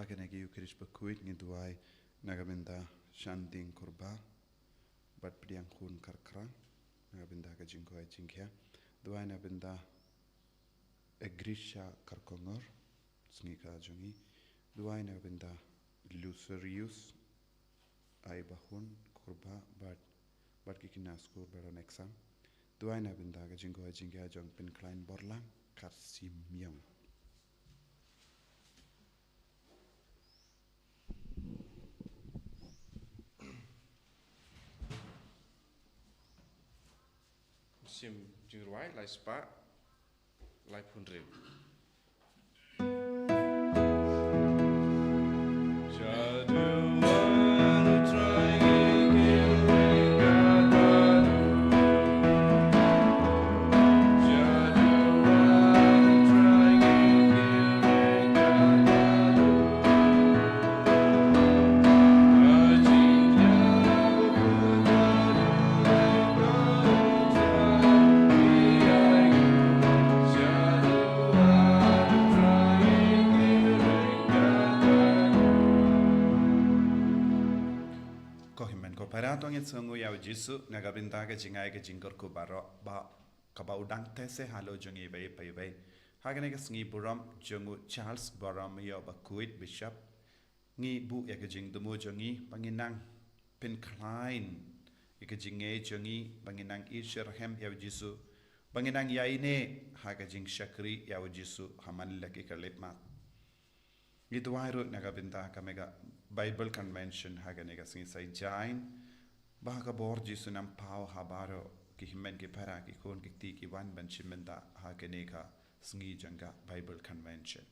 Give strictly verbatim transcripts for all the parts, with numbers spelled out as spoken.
Kane ka Eucharist bakhuid ngi duwai na ka bynta Shanting Kurbah bad Pdiang Khun Kharkrang, na ka bynta ka jingkhuid jingkhiah. Duwai na ka bynta Egrisha Kharkongor, sngi ka jong i. Duwai na ka bynta Luserius Aibahun Kurbah bad, bad ki khynnah skul baroh exam. Duwai na ka bynta ka jingkhuid jingkhiah jong Pynkhlain Borlang Kharsimiong. Sim jingrwai lai spah lai phew hynriew. Ko hynmen ko para, to ngin sngewnguh ïa u Jisu na ka bynta ka jingai ka jingkyrkhu baroh ba kaba u dang teh seh halor jong ngi iwei pa iwei. Ha kane ka sngi burom jong u Charles Borromeo bakhuid Bishop, ngi buh ïa ka jingthmu jong ngi ba ngin nang pynkhlaiñ ïa ka jingngeit jong ngi, ba ngin nang ïeit shitrhem ïa u Jisu, ba ngin nang ïaineh ha ka jingshakri ïa u Jisu ha man la ki khyllipmat. Ngi duwai ruh na ka bynta ka Mega Bible Convention ha kane ka sngi Saitjaiñ, ba ha ka bor Jisu un ym paw ha baroh ki hynmen ki para, ki khun ki kti, ki wan ban shim bynta ha kane ka sngi jong ka Bible Convention.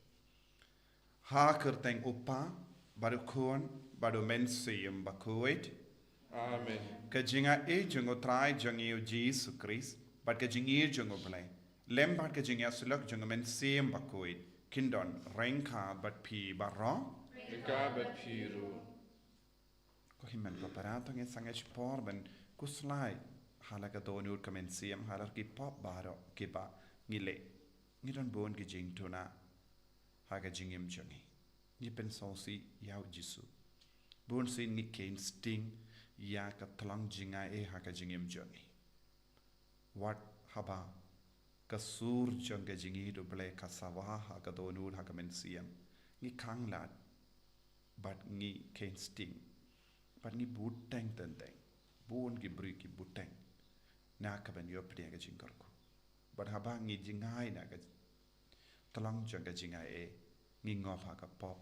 Ha ka kyrteng u Kpa bad u Khun bad u Mynsiem Bakhuid. Amen. Ka jingaiei jong u Trai jong ngi u Jisu Khrist bad ka jingïeit jong u Blei lem bad ka jingïasyllok jong u Mynsiem Bakhuid kin don ryngkat bad phi baroh. Ryngkat bad phi ruh. Ko hynmen ko para, to ngin sangeh shipor ban khuslai ha la ka dohnud ka mynsiem halor ki pop baroh kiba ngi leh. Ngi don bun ki jingduna ha ka jingim jong ngi. Ngi pynsngewsih ïa u Jisu. Bun sien ngi kheiñ sting ïa ka tlong jingaiei ha ka jingim jong ngi. Wat haba ka sur jong ka jingïeit u Blei ka sawa ha ka dohnud ha ka mynsiem, ngi khang lad bad ngi kheiñ sting bad ngi bteng teng teng, bun ki briew ki bteng na ka ban ïoh pdiang ka jingkyrkhu. Bad haba ngi jngai na ka tlong jong ka jingaiei, ngi ngop ha ka pop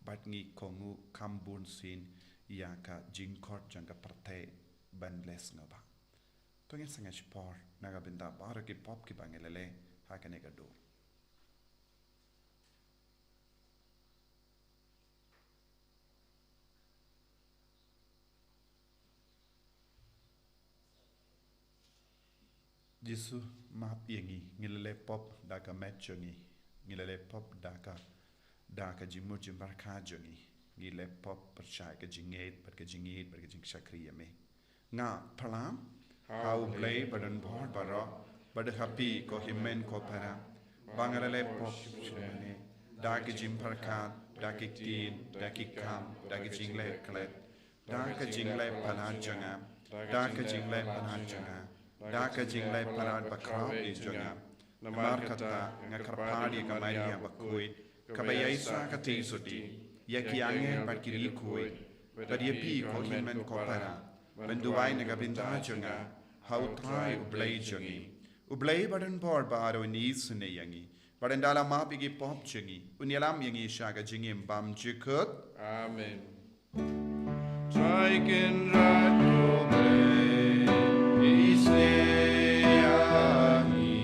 bad ngi kohnguh kham bun sien ïa ka jingkhot jong ka pyrthei ban leh sngewbha. To ngin sangeh shipor na ka bynta baroh ki pop kiba ngi la leh ha kane ka dur. Jisu, map ïa ngi, ngi la leh pop da ka met jong ngi, ngi la leh pop da ka, da ka jingmut jingpyrkhat jong ngi, ngi leh pop pyrshah ka jingngeit bad ka jingïeit bad ka jingshakri ïa me. Nga phla ha u Blei badonbor baroh, bad ha phi ko hynmen ko para, ba nga la leh pop shuh shuh ne da ka jingpyrkhat, da ki ktien, da ki kam, da ka jingleh klet, da ka jingleh palat jong nga, da ka jingleh palat jong nga, da ka jingleh palat bakhraw jong nga. Namar kata nga kyrpad ïa ka Maria bakhuid, kaba ïaisah ka theisotti ïa ki angel bad ki riewkhuid, bad ïa phi ko hynmen ko para, ban duwai na ka bynta jong nga ha u Trai u Blei jong ngi. U Blei badonbor baroh un isynei ïa ngi, bad un da la map ïa ki pop jong ngi, un ïalam ïa ngi sha ka jingim bymjukut. Amen. Trai Kynrad ko Blei, isynei ïa ngi.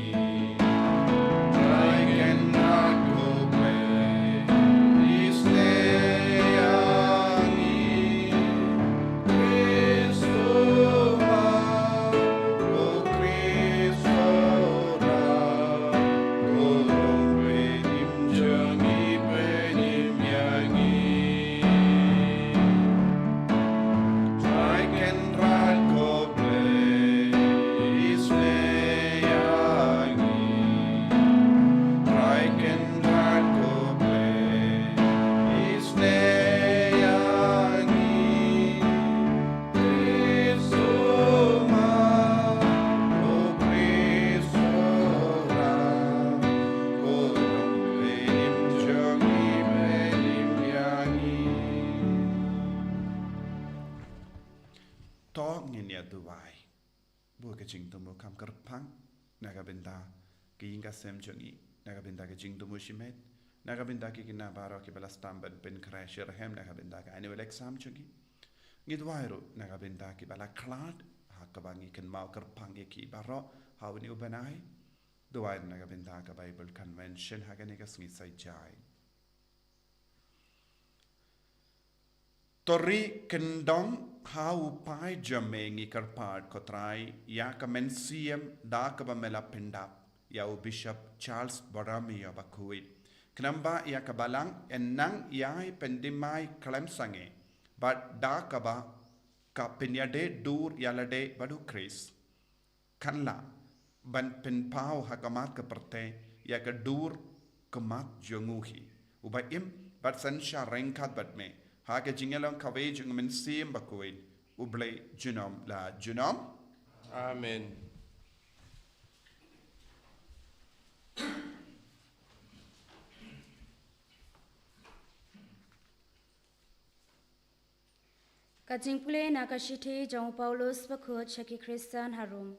Trai Kynrad ko Blei, isynei ïa ngi. Khrist u Trai, ko Khrist u Trai, ko Nongpynim jong ngi, pynim ïa ngi. Trai Kynrad kam kyrpang na ka bynta ka ïing ka sem jong ngi, na ka bynta ka jingthmu shimet, na ka bynta ki khynnah baroh kiba la sdang ban pynkhreh shitrhem na ka bynta ka annual exam jong ngi. Ngi duwai ruh na ka bynta kiba la khlad, ha kaba ngi kynmaw kyrpang ïa ki baroh ha une u bnai. Duwai ruh na ka bynta ka Bible Convention ha kane ka sngi Saitjaiñ. To ri kyndong ha u paid jong me ngi kyrpad, ko Trai, ïa ka mynsiem da kaba me la pyndap ïa u Bishop Charles Borromeo bakhuid. Khnang ba ïa ka balang yn nang ïai pyndihmai khlem sangeh, bad da kaba ka pynïadei dur ïalade bad u Khrist, kan lah ban pynpaw ha khmat ka pyrthei ïa ka dur khmat jong u hi, uba im bad synshar ryngkat bad me, ha ka jingïalong kawei jong u Mynsiem Bakhuid, U Blei junom la junom. Amen. Ka jingpule na ka shithi jong u Paulus bakhuid sha ki Khristan ha Rom.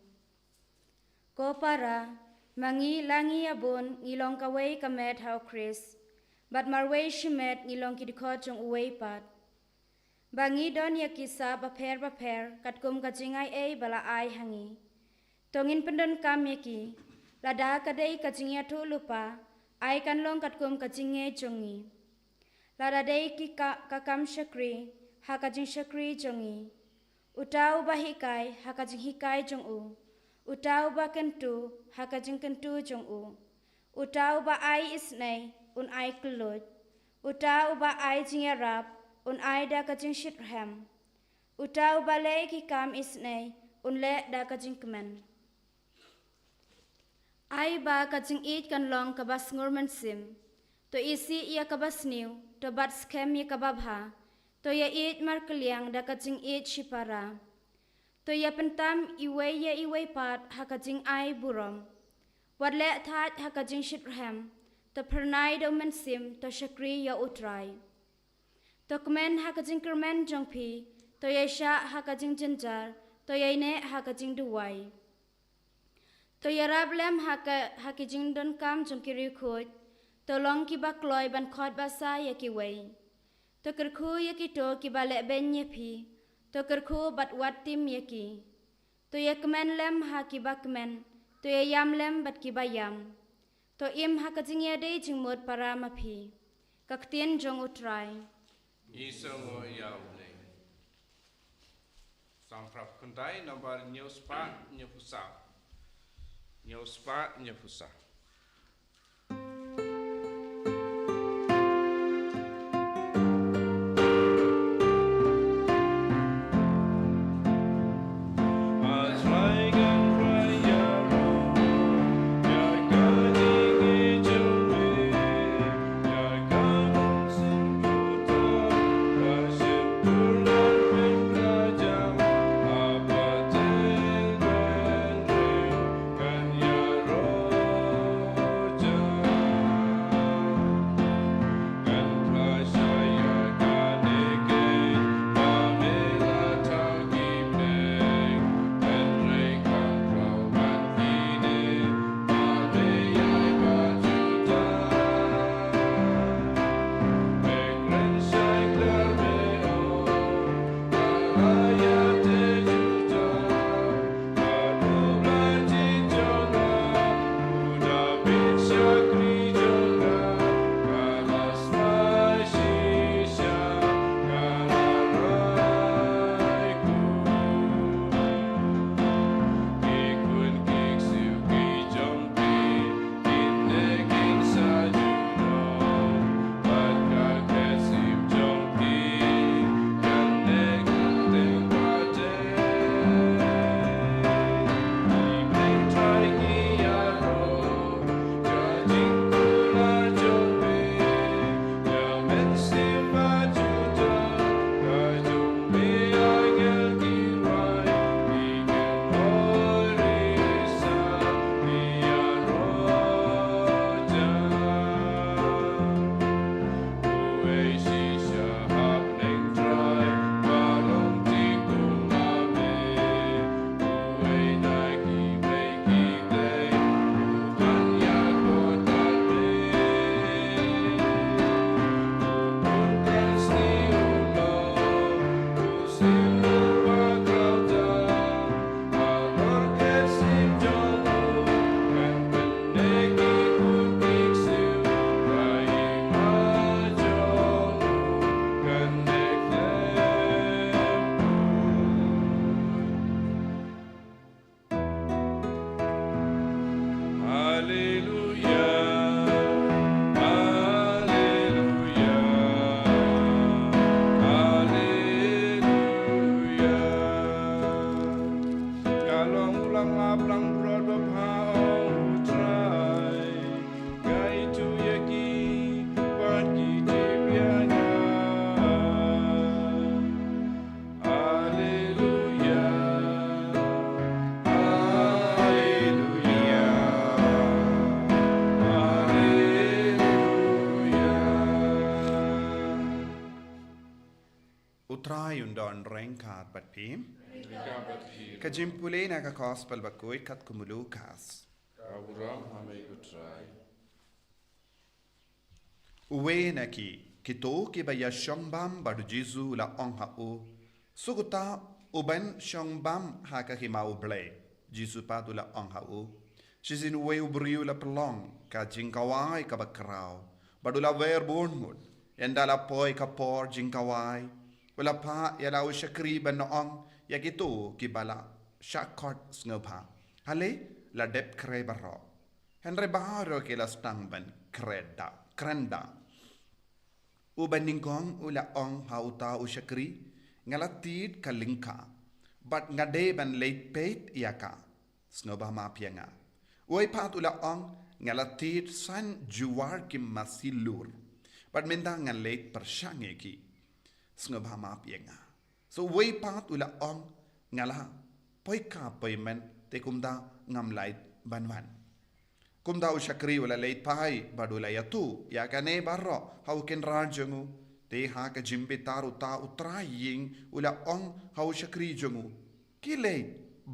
Ko para, ma ngi la ngi ïa bun ngi long kawei ka met ha u Khrist, bad marwei shimet ngi long ki dkhot jong uwei pat. Ba ngi don ïa ki sap bapher bapher katkum ka jingai ei ba la ai ha ngi. To ngin pyndonkam ïa ki, lada ka dei ka jingïathuhlypa, ai kan long katkum ka jingngeit jong ngi. Lada dei ki ka, ka kam shakri, ha ka jingshakri jong ngi. Uta uba hikai, ha ka jinghikai jong u. Uta uba kyntu, ha ka jingkyntu jong u. Uta uba ai isynei, un ai kylluid. Uta uba ai jingïarap, un ai da ka jingshitrhem. Uta uba leh ki kam isynei, un leh da ka jingkmen. Ai ba ka jingïeit kan long kaba sngur mynsiem. To isih ïa kaba sniew, to bat skhem ïa kaba bha. To ïaieit markylliang da ka jingïeit shipara. To ïapyntam iwei ïa iwei pat ha ka jingai burom. Wat leh thait ha ka jingshitrhem. To phyrnai da u mynsiem, to shakri ïa u Trai. To kmen ha ka jingkyrmen jong phi, to ïaishah ha ka jingjynjar, to ïaineh ha ka jingduwai. To ïarap lem ha ka, ha ki jingdonkam jong ki riewkhuid, to long kiba kloi ban khot basa ïa kiwei. To kyrkhu ïa kito kiba lehbeiñ ïa phi, to kyrkhu bad wat tim ïa ki. To ïakmen lem ha kiba kmen, to ïaïam lem bad kiba ïam. To im ha ka jingïadei jingmut para ma phi. Ka ktien jong u Trai. Ngi sngewnguh ïa u Blei. Song Phra Kynthai nombar hynñiew spah hynñiew phew saw. Hynñiew spah hynñiew phew saw. Haleluya, haleluya, haleluya. Ka long u langap langbrot ba pha, O Trai, ka ïathuh ïa ki bad ki tip ïa nga. Haleluya, haleluya, haleluya. U Trai un don ryngkat bad phi. Ka jingpule na ka Gospel bakhuid katkum u Lukas. Ka burom ha me ko Trai. Uwei na ki, kito kiba ïashong bam bad u Jisu u la ong ha u, suk uta uban shong bam ha ka hima u Blei. Jisu pat u la ong ha u, shisien uwei u briew u la pynlong ka jingkawai kaba khraw bad u la wer bun ngut. Ynda la poi ka por jingkawai, u la phah ïa la u shakri ban ong ïa kito kiba la shah khot, sngewbha, hale, la dep khrei baroh. Hynrei baroh ki la sdang ban kren da, kren da. Uba nyngkong u la ong ha uta u shakri, nga la tied ka lyngkha bad nga dei ban leit peit ïa ka, sngewbha map ïa nga. Uwei pat u la ong, nga la tied san juar ki masi lur bad mynta ngan leit pyrshang ïa ki, sngewbha map ïa nga. So uwei pat u la ong, nga la poi ka poi men, te kumta ngam lah ban wan. Kumta u shakri u la leit phai bad u la ïathuh ïa kane baroh ha u kynrad jong u. Te ha ka jingbitar uta u trai ïing u la ong ha u shakri jong u, ki leit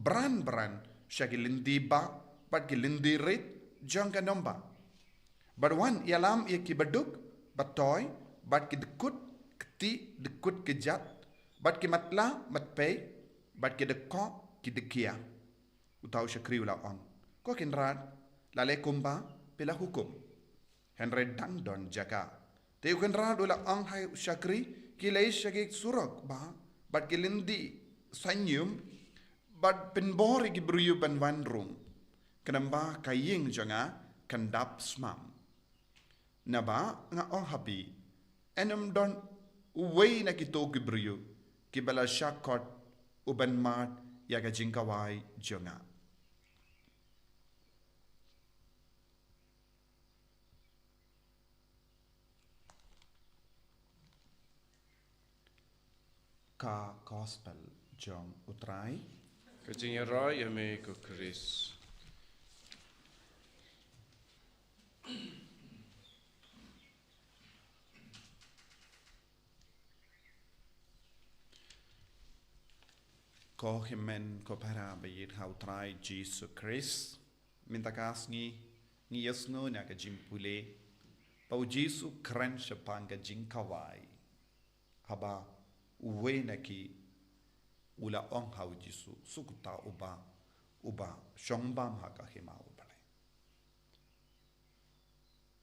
bran bran sha ki lynti bah bad ki lynti rit jong ka nongbah, bad wan ïalam ïa ki baduk batoi bad ki dkut kti dkut kjat bad ki matlah matpei bad ki dkoh ki dkhia. Uta u shakri u la ong, ko kynrad, la leh kumba phi la hukum. Hynrei dang don jaka. Te u kynrad u la ong ha u shakri, ki leit sha ki surok bah bad ki lynti saiñium bad pynbor ïa ki briew ban wan rung, khnang ba ka ïing jong nga kan dap smam. Naba nga ong ha phi, ym don uwei na kito ki briew kiba la shah khot uban mad ïa ka jingkawai jong nga. Ka Gospel jong u Trai. Ka jingïaroh ïa me ko Khrist. Ko hynmen ko para ba ïeit ha u Trai Jisu Khrist, mynta ka sngi ngi ïohsngew na ka jingpule ba u Jisu u kren shaphang ka jingkawai. Haba uwei na ki u la ong ha u Jisu, suk uta uba, uba shong bam ha ka hima u Blei.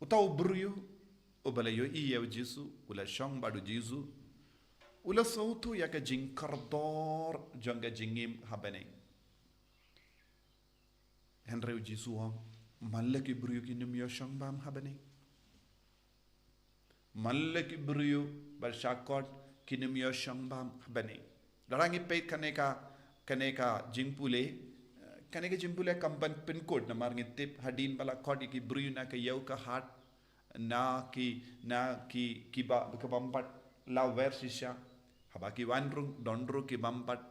Uta u briew uba la ïohi ïa u Jisu, u la shong bad u Jisu, u la sngewthuh ïa ka jingkordor jong ka jingim ha bneng. Hynrei u Jisu u ong, man la ki briew kin ym ïoh shong bam ha bneng. Man la ki briew ba la shah khot kin ym ïoh shong bam ha bneng. Lada ngi peit kane ka, kane ka jingpule, eh, kane ka jingpule kam ban pynkut namar ngi tip hadien ba la khot ïa ki briew na ka ïew ka hat, na ki, na ki, kiba, kibym pat la wer shisha. Haba ki wan rung, don ruh kibym pat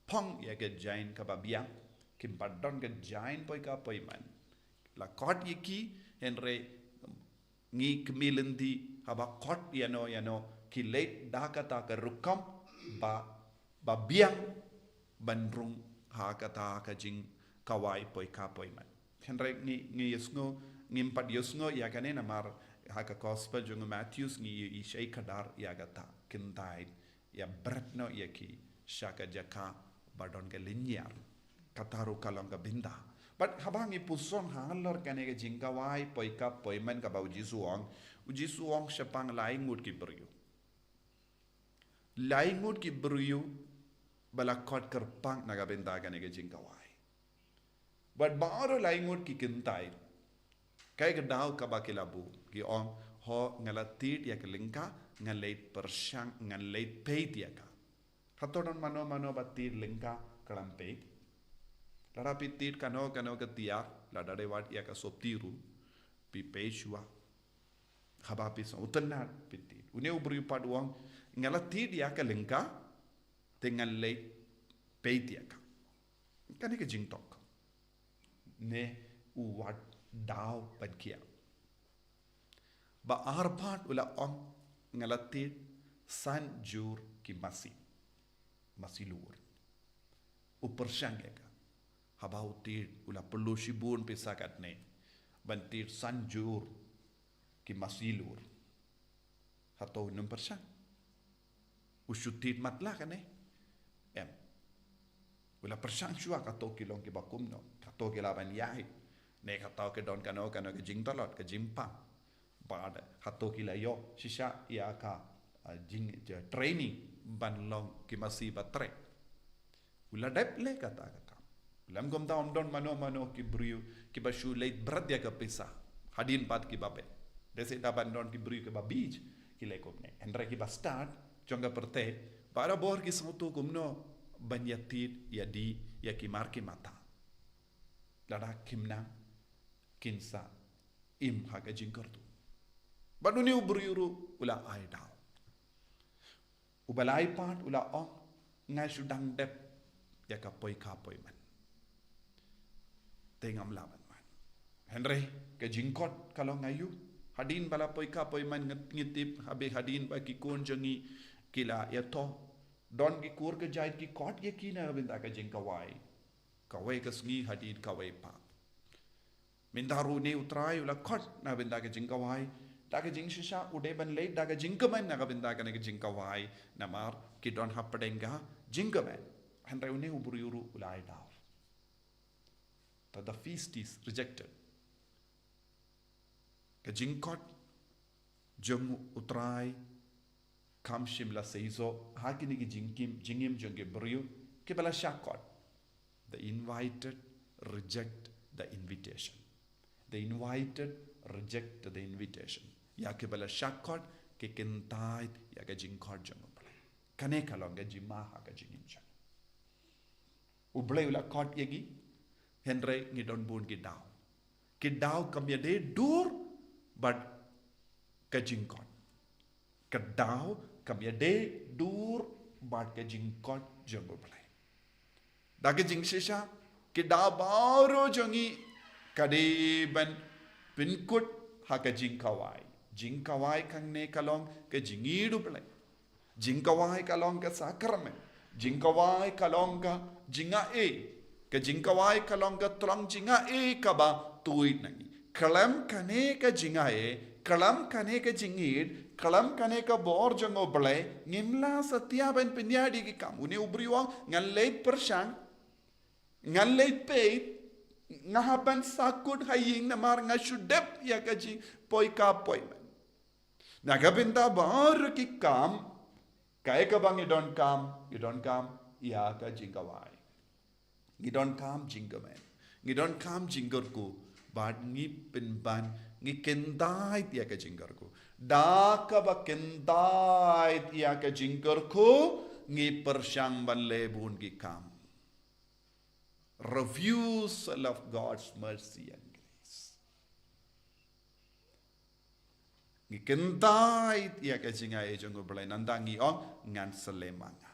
phong ïa ka jaiñ kaba biang, kim pat don ka jaiñ poi ka poi man. La khot ïa ki, hynrei ngi khmih lynti haba khot ïano ïano ki leit da kata ka rukom ba, ba biang ban rung ha kata ka jingkawai poi ka poi man. Hynrei ngi, ngi ïohsngew, ngim pat ïohsngew ïa kane namar ha ka Gospel jong u Mathaios ngi ïohi shai khadar ïa kata, kyntait ïa bret noh ïa ki sha ka jaka ba don ka lynñiar. Kata ruh ka long ka bynta. Bad haba ngi puson halor kane ka jingkawai poi ka poi man kaba u Jisu u ong, u Jisu u ong shaphang lai ngut ki briew. Lai ngut ki briew ba la khot kyrpang na ka bynta kane ka jingkawai. Bad baroh lai ngut ki kyntait. Kaei ka daw kaba ki la buh? Ki ong, ho nga la tied ïa ka lyngka, ngan leit pyrshang, ngan leit peit ïa ka. Hato don mano mano ba tied lyngka khlem peit? Lada phi tied kano kano ka tiar, lada dei wat ïa ka sopti ruh, phi peit shuwa. Haba phi sngewtynnat phi tied. Une u briew pat u ong, nga la tied ïa ka lyngka, te ngan leit peit ïa ka. Kane ka jingthok. Ne u wad daw ban kiar. Ba ar pat u la ong, nga la tied san jur ki masi. Masi lur. U pyrshang ïa ka. Haba u tied u la pynlut shibun pisa katne. Ban tied san jur ki masi lur. Hato un ym pyrshang? U shu tied matlah kane? Em. U la pyrshang shuwa kato ki long kiba kumno, kato ki lah ban ïaid. Ne kato ki don kano kano ka jingtlot, ka jingpang. Bad hato ki la ïoh shisha ïa ka, ah, jing, ja, training ban long ki masi ba treh. U la dep leh kata ka kam. Lem kumta ym don mano mano ki briew kiba shu leit bret ïa ka pisa. Hadien pat kiba beit. Dei seh da ban don ki briew kiba beit ki leh kumne. Hynrei kiba stad jong ka pyrthei, barabor ki sngewthuh kumno ban ïa tied, ïa die, ïa ki mar ki mata. Lada kim nang, kin sa im ha ka jingkyrduh. Bad une u briew ruh u la ai daw. Uba lai pat u la ong, nga shu dang dep ïa ka poikha poiman. Te ngam lah ban man. Hynrei ka jingkot ka long aïu? Hadien ba la poikha poiman ngi, ngi tip, haba hadien ba ki khun jong ngi ki la ïathoh, don ki kur ka jait ki kot ïa ki na ka bynta ka jingkawai. Kawei ka sngi hadien kawei pat. Mynta ruh une u Trai u la khot na ka bynta ka jingkawai. Da ka jingshisha u dei ban leit da ka jingkmen na ka bynta kane ka jingkawai. Namar ki don hapdeng ka jingkmen. Hynrei une u briew ruh u la ai daw. That the feast is rejected. Ka jingkot jong u Trai kam shym la seisoh ha kine ki jingkim, jingim jong ki briew kiba la shah kot. The invited reject the invitation. The invited reject the invitation. Ïa kiba la shah kot ki kyntait ïa ka jingkot jong U Blei. Kane ka long ka jingma ha ka jingim jong ngi. U Blei u la khot ïa ngi, hynrei ngi don bun ki daw. Ki daw kam ïadei dur bad ka jingkot. Ka daw kam ïadei dur bad ka jingkot jong U Blei. Da ka jingshisha, ki daw baroh jong ngi ka dei ban pynkut ha ka jingkawai. Jingkawai hangne ka long ka jingïeit U Blei. Jingkawai ka long ka sakramen. Jingkawai ka long ka jingaiei. Ka jingkawai ka long ka tnat jingaiei kaba tuid na ngi. Khlem kane ka jingaiei, khlem kane ka jingïeit, khlem kane ka bor jong U Blei, ngim lah satia ban pynïaid ïa ki kam. Une u briew u ong, ngan leit pyrshang, ngan leit peit, nga hap ban sahkut ha ïing namar nga shu dep ïa ka jingpoikha poiman. Na ka bynta baroh ki kam, kaei kaba ngi donkam, ngi donkam ïa ka jingkawai. Ngi donkam jingkmen. Ngi donkam jingkyrkhu. Bad ngi pynban, ngi kyntait ïa ka jingkyrkhu. Da kaba kyntait ïa ka jingkyrkhu, ngi pyrshang ban leh bun ki kam. Refusal of God's mercy and grace. Ngi kyntait ïa ka jingaiei jong U Blei, nangta ngi ong, ngan slem ma nga.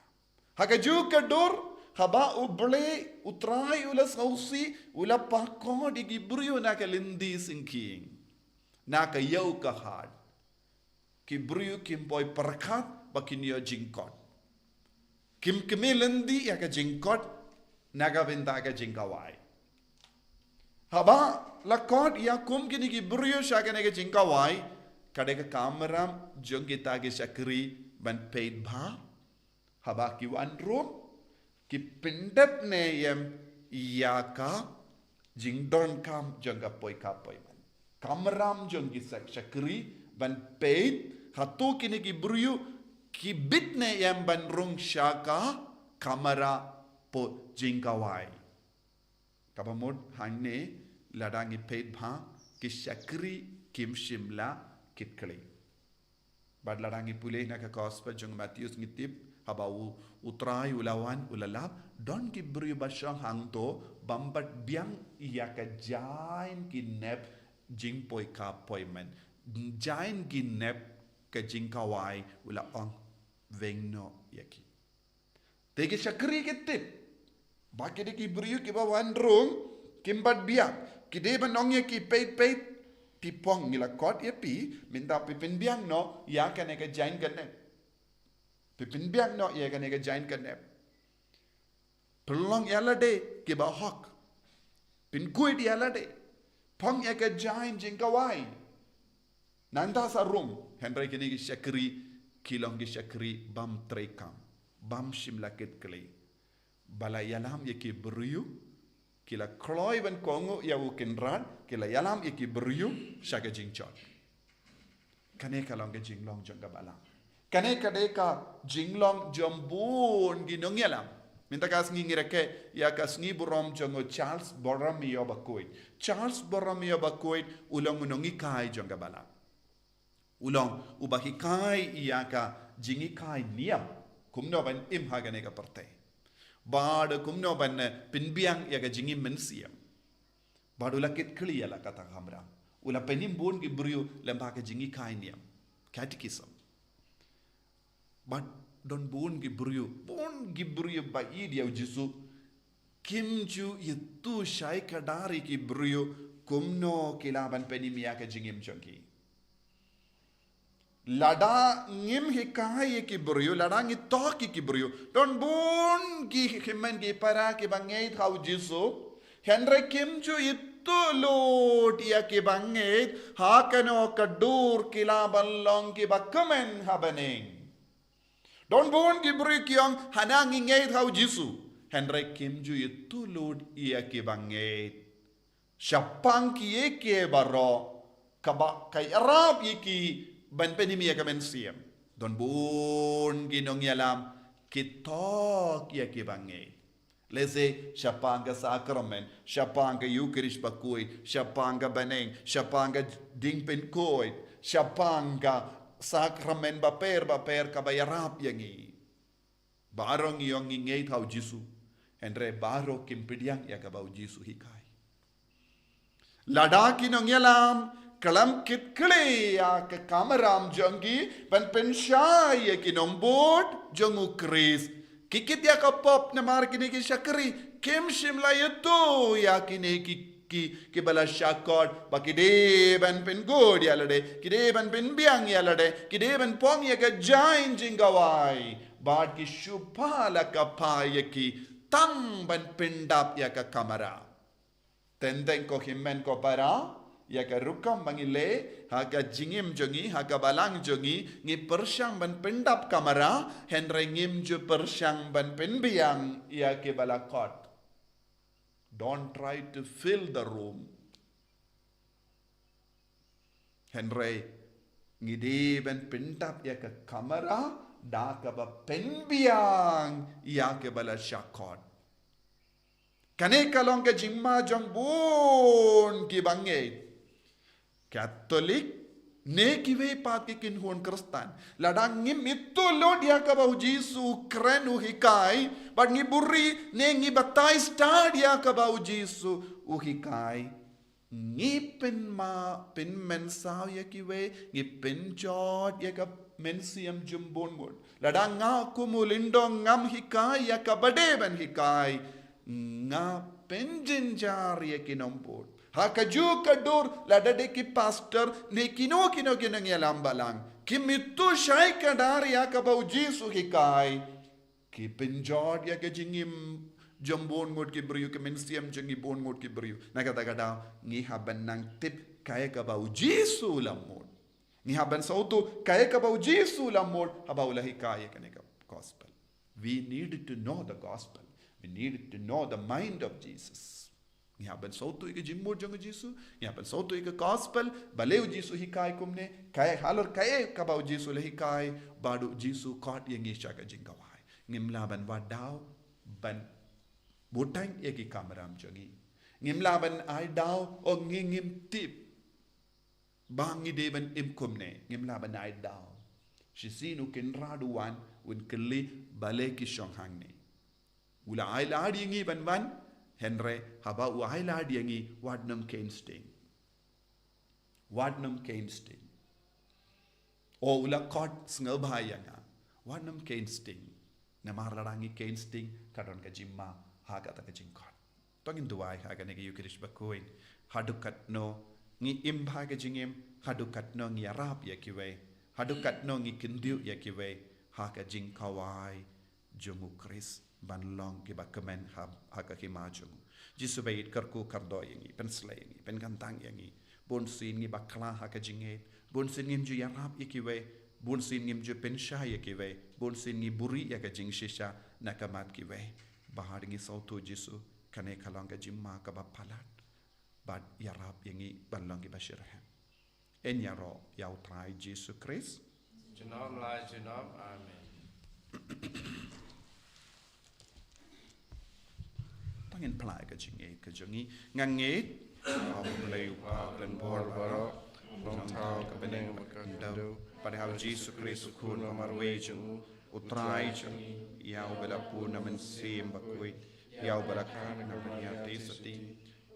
Ha kajuh ka dur, haba U Blei U Trai u la sngewsih, u la pynkut ïa ki briew na ka lynti syngkien, na ka ïew ka hat. Ki briew kim poi pyrkhat ba kin ïoh jingkot. Kim kmen lynti ïa ka jingkot na ka bynta ka jingkawai. Haba la kot ïa kum kine ki briew sha kane ka jingkawai, ka dei ka kamram jong kita ki shakri ban peit bha. Haba ki wan rum, ki pyndep ne em ïa ka jingdonkam jong ka poikha poiman. Kamram jong ki sak-, shakri ban peit hato kine ki briew ki bit ne em ban rung sha ka kamra poh jingkawai. Kaba mut hangne lada ngi peit bha, Ki shakri kim shym la kit kli. Bad lada ngi pule na ka gospel jong Mathaios ngi tip, haba u, u Trai u la wan, u la lap, don ki briew ba shong hangto, bym pat biang ïa ka jaiñ ki nep jingpoi ka appointment. Jaiñ ki nep ka jingkawai, u la ong, weng noh ïa ki. Te ki shakri ki tip ba ki dei ki briew kiba wan rung, kim pat biang. Ki dei ban ong ïa ki, peit, peit, phi phong, ngi la khot ïa phi, mynta phi pynbiang noh ïa kane ka jaiñ ka nep. Phi pynbiang noh ïa kane ka jaiñ ka nep. Pynlong ïa lade kiba hok. Pynkhuid ïa lade. Phong ïa ka jaiñ jingkawai. Nangta sa rung, hynrei kine ki shakri ki long ki shakri bym treikam, bym shym la kit kli. Ba la ïalam ïa ki briew, ki la kloi ban kohnguh ïa u Kynrad, ki la ïalam ïa ki briew sha ka jingjot. Kane ka long ka jinglong jong ka balang. Kane ka dei ka jinglong jong bun ki nongïalam. Mynta ka sngi ngi rakhe ïa ka sngi burom jong u Charles Borromeo Bakhuid. Charles Borromeo Bakhuid u long u nonghikai jong ka balang. U long uba hikai ïa ka jinghikai niam, kumno ban im ha kane ka pyrthei. Bad kumno ban, eh, pynbiang ïa ka jingim mynsiem. Bad u la kit kli ïa la kata kamram. U la pynim bun ki briew lyngba ka jinghikai niam, catechism. Bad don bun ki briew, bun ki briew ba ïeit ïa u Jisu, kim ju ïathuh shai kdar ïa ki briew kumno ki lah ban pynim ïa ka jingim jong ki. Lada ngim hikai ïa ki briew, lada ngi tok ïa ki briew, don bun ki hynmen ki para kiba ngeit ha u Jisu, hynrei kim ju ïathuh lut ïa kiba ngeit, ha kano ka dur ki lah ban long kiba kmen ha bneng. Don bun ki briew ki ong, hana ngi ngeit ha u Jisu, hynrei kim ju ïathuh lut ïa kiba ngeit. Shaphang kiei kiei baroh, kaba ka ïarap ïa ki ban pynim ïa ka mynsiem. Don bun ki nongïalam, ki tok ïa kiba ngeit. Lehse shaphang ka sakramen, shaphang ka Eucharist bakhuid, shaphang ka bneng, shaphang ka ding pynkhuid, shaphang ka sakramen bapher bapher kaba ïarap ïa ngi. Baroh ngi ong ngi ngeit ha u Jisu, hynrei baroh kim pdiang ïa kaba u Jisu hikai. Lada ki nongïalam khlem kit kli ïa ka kamram jong ki ban pynshai ïa ki nongbud jong u Khrist, ki kit ïa ka pop namar kine ki shakri kim shym la ïathuh ïa kine ki, ki, kiba la shah khot, ba ki dei ban pynkhuid ïa lade, ki dei ban pynbiang ïa lade, ki dei ban phong ïa ka jaiñ jingkawai. Bad ki shu pha la ka pha ïa ki tang ban pyndap ïa ka kamra. Teng teng ko hynmen ko para, ïa ka rukom ba ngi leh ha ka jingim jong ngi, ha ka balang jong ngi, ngi pyrshang ban pyndap kamra, hynrei ngim ju pyrshang ban pynbiang ïa kiba la khot. Don't try to fill the room. Hynrei ngi dei ban pyndap ïa ka kamra da kaba pynbiang ïa kiba la shah khot. Kane ka long ka jingma jong bun kiba ngeit, Katholik ne kiwei pat ki kynhun Khristan. Lada ngim ïathuh lut ïa kaba u Jisu u kren u hikai, bad ngi buhrieh ne ngi batai stad ïa kaba u Jisu u hikai, ngi pynma, pynmynsaw ïa kiwei, ngi pynjot ïa ka mynsiem jong bun ngut. Lada nga kum u lyngdoh ngam hikai ïa kaba dei ban hikai, nga pynjynjar ïa ki nongbud. Ha kajuh ka dur, lada dei ki pastor ne kino kino ki nongïalam balang, kim ïathuh shai kdar ïa kaba u Jisu hikai, ki pynjot ïa ka jingim jong bun ngut ki briew, ka mynsiem jong bun ngut ki briew. Na kata ka daw ngi hap ban nang tip kaei kaba u Jisu u la mut. Ngi hap ban sngewthuh kaei kaba u Jisu u la mut haba u la hikai ïa kane ka gospel. We need to know the gospel. We need to know the mind of Jesus. Ngi hap ban sngewthuh ïa ka jingmut jong u Jisu, ngi hap ban sngewthuh ïa ka gospel, balei u Jisu u hikai kumne, kaei halor kaei kaba u Jisu u la hikai, bad u Jisu u khot ïa ngi sha ka jingkawai. Ngim lah ban wad daw ban butang ïa ki kamram jong ngi. Ngim lah ban ai daw, o ngi ngim tip. Ba ngi dei ban im kumne, ngim lah ban ai daw. Shisien u Kynrad u wan, un kylli balei ki shong hangne. U la ai lad ïa ngi ban wan, hynrei haba u ai lad ïa ngi, wat nym keiñ sting. Wat nym keiñ sting. O u la khot sngewbha ïa nga. Wat nym keiñ sting. Namar lada ngi keiñ sting, ka don ka jingma ha kata ka jingkhot. To ngin duwai ha kane ka Eucharist bakhuid. Haduh katno ngi im ha ka jingim, haduh katno ngi ïarap ïa kiwei, haduh katno ngi kyntiew ïa kiwei ha ka jingkhawai jong u Khrist ban long kiba kmen ha, ha ka hima jong u. Jisu ba ïeit, kyrkhu kyrdoh ïa ngi, pynsleh ïa ngi, pynkyntang ïa ngi. Bunsien ngi bakla ha ka jingngeit, bunsien ngim ju ïarap ïa kiwei, bunsien ngim ju pynshai ïa kiwei, bunsien ngi buhrieh ïa ka jingshisha na ka mat kiwei. Bad ngi sngewthuh Jisu, kane ka long ka jingma kaba palat. Bad ïarap ïa ngi ban long kiba shitrhem. Ngin ïaroh ïa u Trai Jisu Khrist. Junom la junom, amen. To ngin phla ïa ka jingngeit ka jong ngi. Nga ngeit ha u Blei u Kpa u Donbor baroh, u nongthaw ka bneng bad ka khyndew, bad ha u Jisu Khrist u Khun ba marwei jong u, u Trai jong ngi, ïa uba la bun na Mynsiem Bakhuid, ïa uba la khot na Maria Theisotti,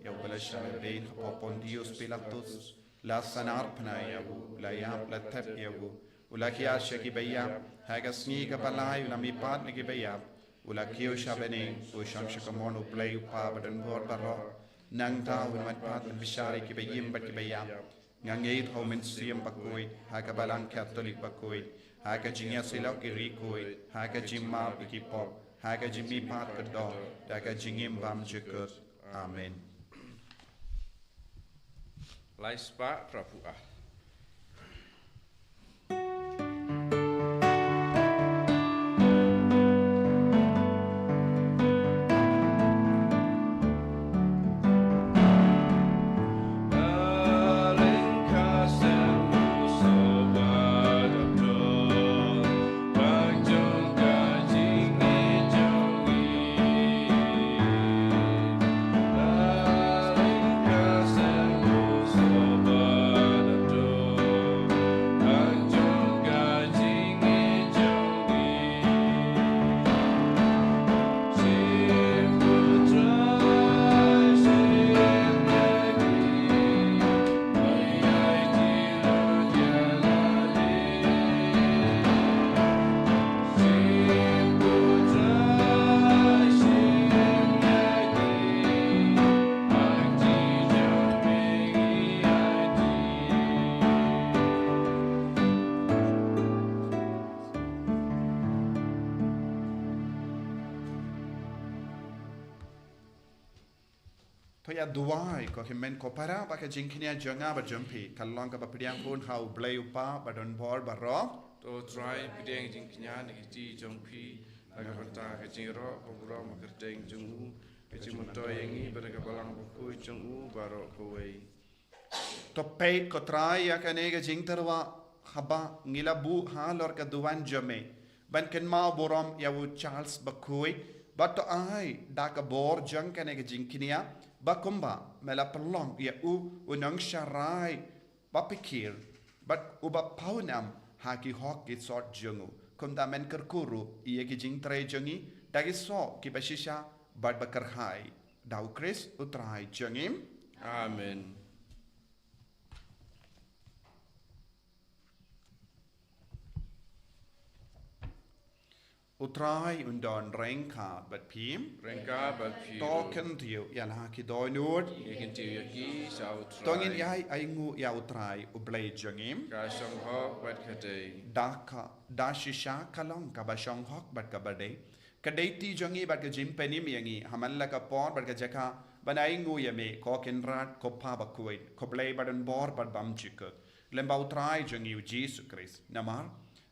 ïa uba la shah lehbeiñ hapoh Pontius Pilatus, la sahnarphna ïa u, la ïap, la thep ïa u, u la khia sha kiba ïap, ha ka sngi kaba lai u la mihpat na kiba ïap, u la kiew sha bneng, u shong sha kamon u Blei u Kpa ba Donbor baroh. Nangta un wan pat ban bishar ïa kiba im bad kiba ïap. Nga ngeit ha u Mynsiem Bakhuid, ha ka Balang Katholik bakhuid, ha ka jingïasyllok ki riewkhuid, ha ka jingmap ïa ki pop, ha ka jingmihpat kyrdoh, da ka jingim bymjukut. Amen. Lai spah phra phew ar. To ïa duwai, ko hynmen ko para, ba ka jingkñia jong nga bad jong phi kan long kaba pdiang hun ha u Blei u Kpa ba Donbor baroh. To Trai, pdiang jingkñia na ki kti jong phi na ka bynta ka jingïaroh ka burom ha ka kyrteng jong u, ka jingmyntoi ïa ngi bad na ka Balang Bakhuid jong u baroh kawei. To peit ko Trai ïa kane ka jingtyrwa haba ngi la buh halor ka duwan jong me ban kynmaw burom ïa u Charles Bakhuid, bad to ai da ka bor jong kane ka jingkñia ba kumba me la pynlong ïa u u nongsharai ba pyrkhing bad uba pawnam ha ki hok ki sot jong u, kumta men kyrkhu ruh ïa ki jingtrei jong ngi da ki soh kiba shisha bad ba kyrhai. Da u Khrist u Trai jong ngi. Amen. U Trai un don ryngkat bad phi. Ryngkat bad phi. To kyntiew ïa la ki dohnud. Ngi kyntiew ïa ki sha u Trai. To ngin ïai ainguh ïa u Trai u Blei jong ngi. Ka shong hok bad ka dei. Da ka, da shisha ka long kaba shong hok bad kaba dei. Ka dei kti jong ngi bad ka jingpynim ïa ngi ha man la ka por bad ka jaka ban ainguh ïa me, ko Kynrad, ko Kpa Bakhuid, ko Blei ba Donbor bad bymjukut, lem bad u Trai jong ngi u Jisu Khrist. Namar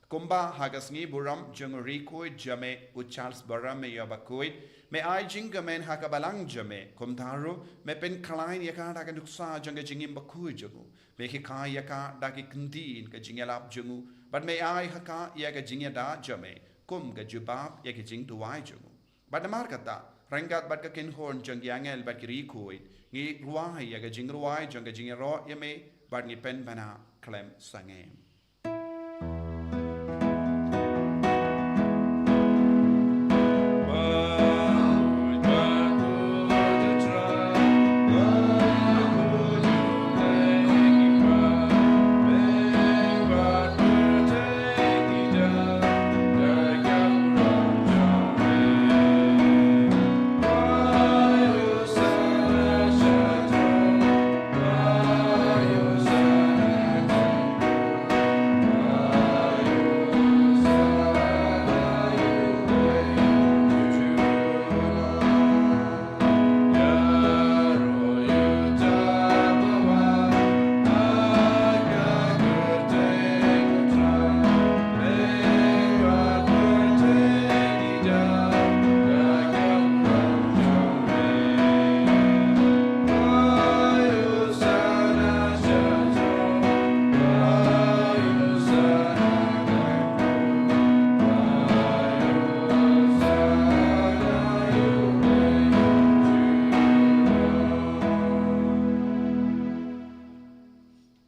kumba ha ka sngi burom jong u riewkhuid jong me u Charles Borromeo Bakhuid, me ai jingkmen ha ka balang jong me, kumta ruh me pynkhlaiñ ïa ka da ka nuksa jong ka jingim bakhuid jong u. Me hikai ïa ka da ki kyntien ka jingïalap jong u, bad me ai ha ka ïa ka jingïada jong me kum ka jubab ïa ka jingduwai jong u. Bad namar kata, ryngkat bad ka kynhun jong ki angel bad ki riewkhuid, ngi rwai ïa ka jingrwai jong ka jingïaroh ïa me Bad ngi pynbna khlem sangeh.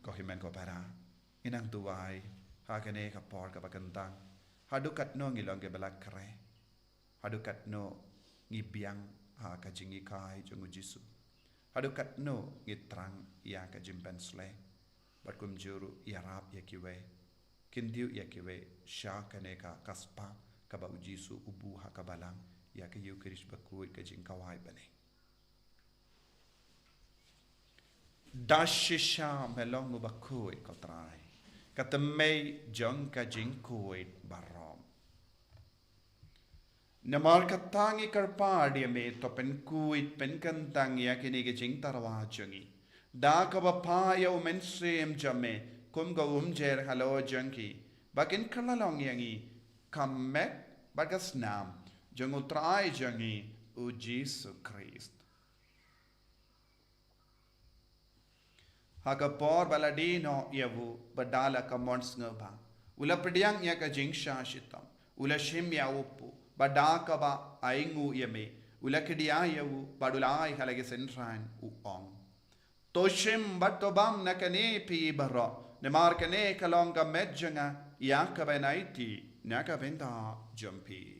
Ko hynmen ko para, ngi nang duwai ha kane ka por kaba kyntang. Haduh katno ngi long kiba la khreh? Haduh katno ngi biang ha ka jinghikai jong u Jisu? Haduh katno ngi thrang ïa ka jingpynsleh? Bad kumjuh ruh ïarap ïa kiwei, kyntiew ïa kiwei sha kane ka, ka spah kaba u Jisu u buh ha ka balang, ïa ka Ïukharist bakhuid, ka jingkhawai bneng. Da shisha me long uba khuid, ko Trai, ka tymmen jong ka jingkhuid baroh. Namar kata ngi kyrpad ïa me, to pynkhuid pynkyntang ïa kine ki jingtyrwa jong ngi da kaba phah ïa u Mynsiem jong me kum ka umjer halor jong ki, ba kin kylla long ïa ngi ka met bad ka snam jong u Trai jong ngi, u Jisu Khrist. Ha ka por ba la die noh ïa u, bad da la ka mon sngewbha, u la pdiang ïa ka jingshah shitom, u la shim ïa u kpu, bad da kaba ainguh ïa me, u la khie ïa u, bad u la ai ha la ki synran, u ong: To shim bad to bam na kane phi baroh, namar kane ka long ka met jong nga, ïa kaban aiti na ka bynta jong phi.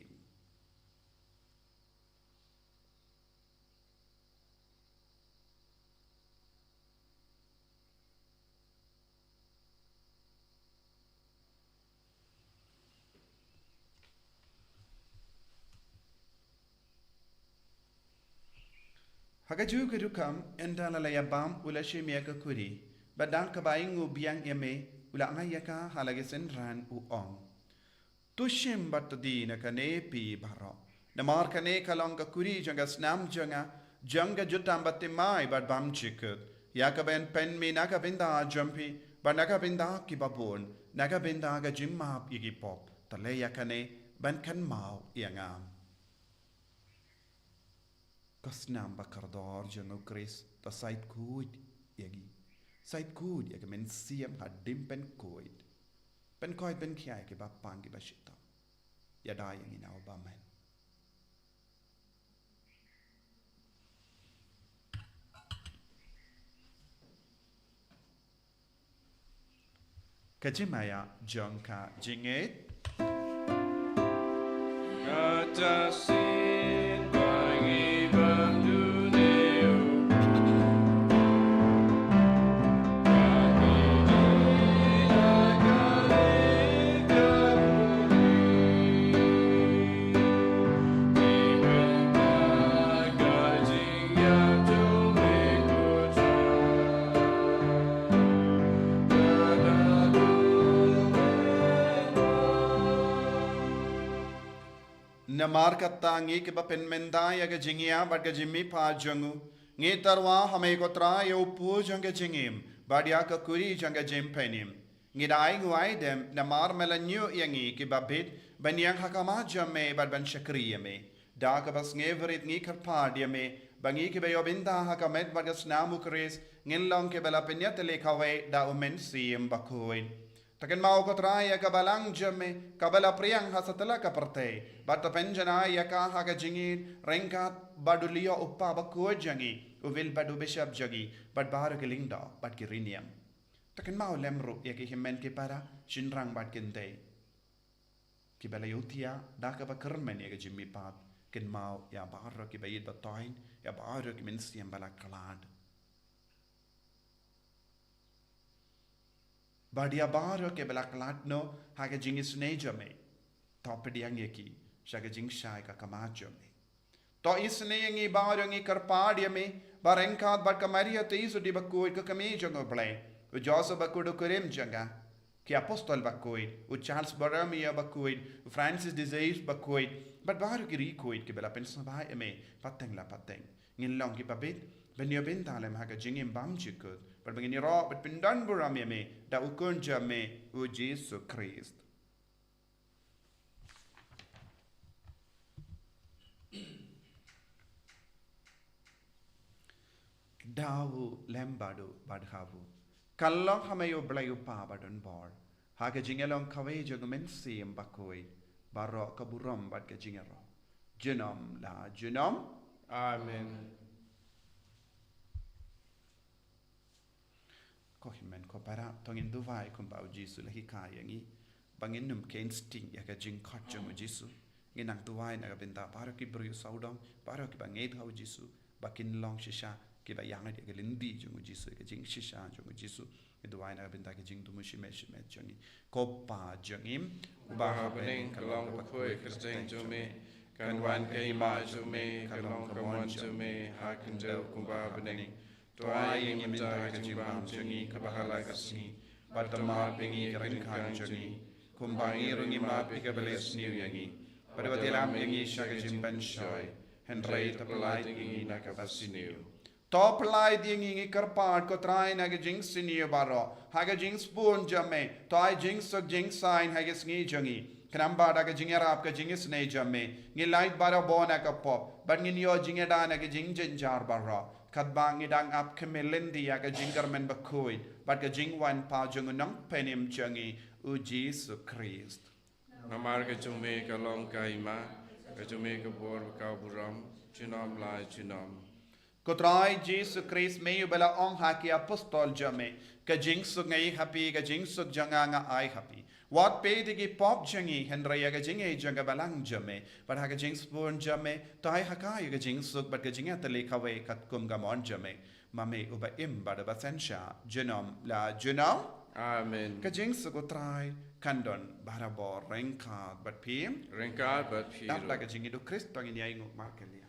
Ha kajuh ka rukom, ynda la la ïa bam, u la shim ïa ka khuri, bad da kaba ainguh biang ïa me, u la ai ïa ka ha la ki synran, u ong: To shim bad to die na kane phi baroh, namar kane ka long ka khuri jong ka snam jong nga, jong ka jutang bathymmai bad bymjukut, ïa kaban pynmih na ka bynta jong phi bad na ka bynta ki babun, na ka bynta ka jingmap ïa ki pop. To leh ïa kane ban kynmaw ïa nga. Ka snam bakordor jong u Khrist, to shait khuid ïa ngi. Shait khuid ïa ka mynsiem hadien pynkhuid. Pynkhuid pynkhia ïa ki bapang ki bashitom. Ïada ïa ngi na u bymman. Ka jingmaïa jong ka jingngeit. Kata shisien ba ngi bam dune u Namar kata ngi kiba pynmynta ïa ka jingïap bad ka jingmihpat jong u, ngi tyrwa ha me ko Trai ïa u kpu jong ka jingim, bad ïa ka khuri jong ka jingpynim. Ngi da ainguh aidem namar me la ñiew ïa ngi kiba bit ban ïeng ha khmat jong me bad ban shakri ïa me. Da kaba sngewrit ngi kyrpad ïa me ba ngi kiba ïoh bynta ha ka met bad ka snam u Khrist ngin long kiba la pynïatylli kawei da u Mynsiem Bakhuid. To kynmaw ko Trai ïa ka balang jong me kaba la phriang ha satlak ka pyrthei, bad to pynjanai ïa ka ha ka jingïeit ryngkat bad u Leo u kpa bakhuid jong ngi, u Will bad u Bishop jong ngi, bad baroh ki lyngdoh bad ki riewniam. Ta kynmaw lem ruh ïa ki hynmen ki para, shynrang bad kynthei, kiba la ïohthiah da kaba kyrmen ïa ka jingmihpat. Kynmaw ïa baroh kiba ïeit ba toiñ, ïa baroh ki mynsiem ba la khlad. Bad ïa baroh kiba la khlad noh ha ka jingisynei jong me. To pdiang ïa ki sha ka jingshai ka khmat jong me. To isynei ïa ngi baroh, ngi kyrpad ïa me, ba ryngkat bad ka Maria Theisotti bakhuid, ka kmie jong U Blei, u Joseph bakhuid u kurim jong nga, ki apostol bakhuid, u Charles Borromeo bakhuid, u Francis de Sales bakhuid, bad baroh ki riewkhuid kiba la pynsngewbha ïa me pateng la pateng. Ngin long kiba bit ban ïoh bynta lem ha ka jingim bymjukut, bad ba ngin ïaroh bad pyndonburom ïa me da u Khun jong me, u Jisu Khrist. Kdaw u lem bad u, bad ha u. Ka long ha me U Blei U Kpa badonbor, ha ka jingïalong kawei jong U Mynsiem Bakhuid, baroh ka burom bad ka jingïaroh junom la junom. Amen. Ko hynmen ko para, to ngin duwai kumba U Jisu u la hikai ïa ngi, ba ngin ym kheiñ sting ïa ka jingkhot jong U Jisu. Ngin nang duwai na ka bynta baroh ki briew sawdong, baroh kiba ngeit ha U Jisu, ba kin long shisha kiba ïaid ïa ka lynti jong U Jisu, ïa ka jingshisha jong U Jisu. Ngin duwai na ka bynta ki jingthmu shimet shimet jong ngi. Ko Pa jong ngi uba ha bneng, ka long ka bakhuid ka kyrteng jong me, kan wan ka hima jong me, kan long ka mon jong me ha khyndew kumba ha bneng. To ai ïa ngi mynta ka jingbam jong ngi kaba ha la ka sngi, bad to map ïa ngi ki ryngkang jong ngi, kumba ngi ruh ngi map ïa kiba leh sniew ïa ngi. Bad wat ïalam ïa ngi sha ka jingpynshoi, hynrei to pyllait ïa ngi na kaba sniew. To pyllait ïa ngi, ngi kyrpad ko Trai, na ka jingsniew baroh, ha ka jingsbun jong me, to ai jingsuk jingsaiñ ha ka sngi jong ngi. Khnang ba da ka jingïarap ka jingisynei jong me, ngin lait barabor na ka pop, bad ngin ïoh jingïada na ka jingjynjar baroh, katba ngi dang ap khmih lynti ïa ka jingkyrmen bakhuid bad ka jingwan pat jong U Nongpynim jong ngi, U Jisu Khrist. Namar ka jong me ka long ka hima, ka jong me ka bor bad ka burom, junom la junom. Ko Trai Jisu Khrist, me uba la ong ha ki apostol jong me, ka jingsuk nga ai ha phi, ka jingsuk jong nga nga ai ha phi. Wat peit ïa ki pop jong ngi, hynrei ïa ka jingaiei jong ka Balang jong me. Bad ha ka jingsbun jong me, to ai ha ka ïa ka jingsuk bad ka jingïatylli kawei katkum ka mon jong me. Ma me uba im bad uba synshar junom la junom. Amen. Ka jingsuk U Trai kan don barabor ryngkat bad phi. Ryngkat bad phi ruh. Dap da ka jingïeit U Khrist to ngin ïainguh markylliang.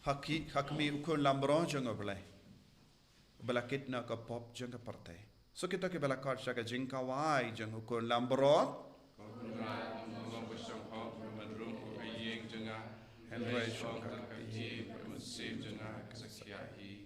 Ha ki, ha khmih U Khun Lambrot jong U Blei, uba la kit na ka pop jong ka pyrthei. Suk ïa kita kiba la khot sha ka jingkhawai jong U Khun Lambrot. Hynrei shong ka kti, ka mynsiem jong nga ka sa khia hi.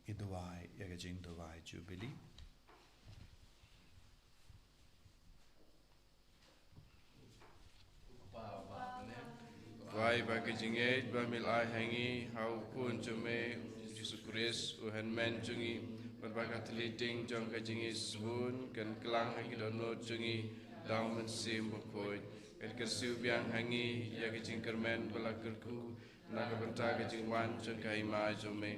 Ngi duwai ïa ka jingduwai Jubili. Duwai ba ka jingngeit ba me la ai ha ngi ha u Khun jong me Jisu Khrist u Hynmen jong ngi, bad ba ka thylliej jong ka jingngeit sbun kan klang ha ki dohnud jong ngi da u Mynsiem Bakhuid, kan kyrsiew biang ha ngi ïa ka jingkyrmen ba la kyrkhu na ka bynta ka jingwan jong ka Hima jong me.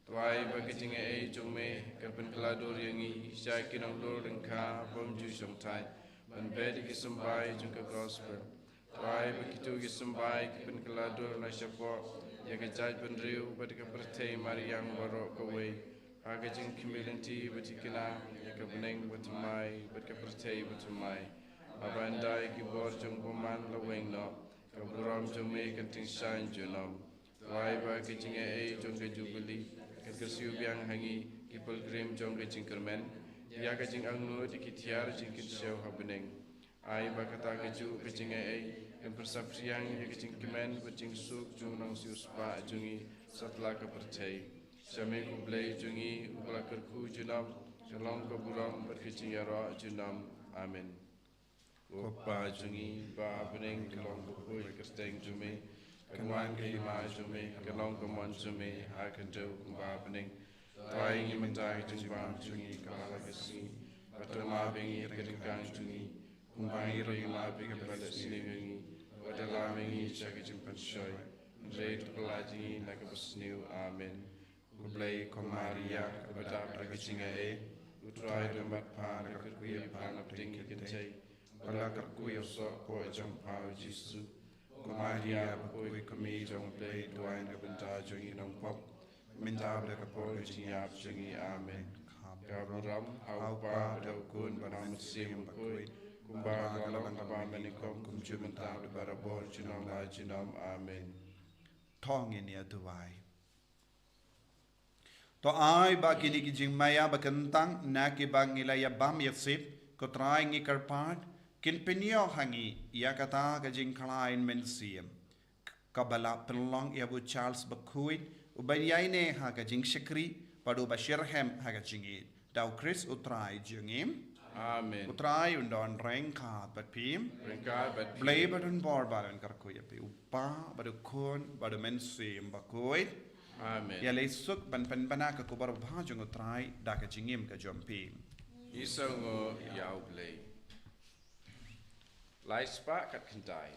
Duwai ba ka jingaiei jong me kan pynkylla dur ïa ngi sha ki nonglor lyngkha bym ju shongthait ban beh ïa ki symbai jong ka gospel. Duwai ba kito ki symbai ki pynkylla dur na shapoh ïa ka jaitbynriew bad ka pyrthei mariang baroh kawei ha ka jingkhmih lynti bad thikna ïa ka bneng bathymmai bad ka pyrthei bathymmai. Haba ynda ïa ki bor jong u bymman la weng noh, ka burom jong me kan tyngshaiñ junom. Duwai ba ka jingaiei jong ka Jubili kan kyrsiew biang ha ngi ki pilgrim jong ka jingkyrmen ïa ka jingangnud ïa ki tiar jingkynshew ha bneng. Ai ba kata kajuh ka jingaiei kan pynsaphriang ïa ka jingkmen bad jingsuk jong u nongsiewspah jong ngi satlak ka pyrthei. Sha me ko Blei jong ngi uba la kyrkhu junom, kan long ka burom bad ka jingïaroh junom. Amen. Ko Pa jong ngi ba ha bneng, kan long bakhuid ka kyrteng jong me, kan wan ka hima jong me, kan long ka mon jong me ha ka khyndew kumba ha bneng. Duwai ïa ngi mynta ka jingbam jong ngi kaba ha ka sngi, bad to map ïa ngi ïa ka jingkang jong ngi, kumba ngi ruh ngi map ïa kiba leh sniew ïa ngi, bad to lam ïa ngi sha ka jingpynshoi, hynrei to pyllait ïa ngi na kaba sniew. Amen. Ko Blei, ko Maria kaba dap da ka jingaiei, U Trai u don bad pha, la kyrkhu ïa pha na pdeng ki kynthei, bad la kyrkhu ïa u soh phuh jong pha u Jisu. Ko Maria bakhuid, ko Mei jong U Blei, duwai na ka bynta jong ngi nongpop, mynta bad ha ka por ka jingïap jong ngi. Amen. Ka burom ha u Kpa bad ha u Khun bad ha u Mynsiem Bakhuid, kumba ka long ha kaba mynnyngkong, kumjuh mynta bad barabor, junom la junom. Amen. To ngin ïa duwai. To ai ba kine ki jingmaïa ba kyntang na kiba ngi la ïa bam ïa sip, ko Trai, ngi kyrpad, kin pynïoh ha ngi ïa kata ka jingkhlaiñ mynsiem kaba la pynlong ïa u Charles Bakhuid, uban ïaineh ha ka jingshakri bad uba shitrhem ha ka jingïeit. Da U Khrist U Trai jong ngi. Amen. U Trai un don ryngkat bad phi. Ryngkat bad phi. Blei bad un bor bad un kyrkhu ïa phi. U Kpa bad u Khun bad u Mynsiem Bakhuid. Amen. Ïa lei suk ban pynbna ka khubor babha jong u Trai da ka jingim ka jong phi. Ngi sngewnguh ïa u Blei. Lai spah khatkhyndai.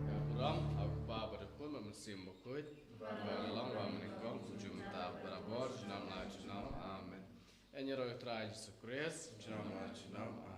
Ka burom ha u Kpa bad u Khun bad u Mynsiem Bakhuid, ba la long ba mynnyngkong, kumjuh mynta, barabor, junom la junom. Amen. Ïaroh ïa u Trai Jisu Khrist. Junom la junom.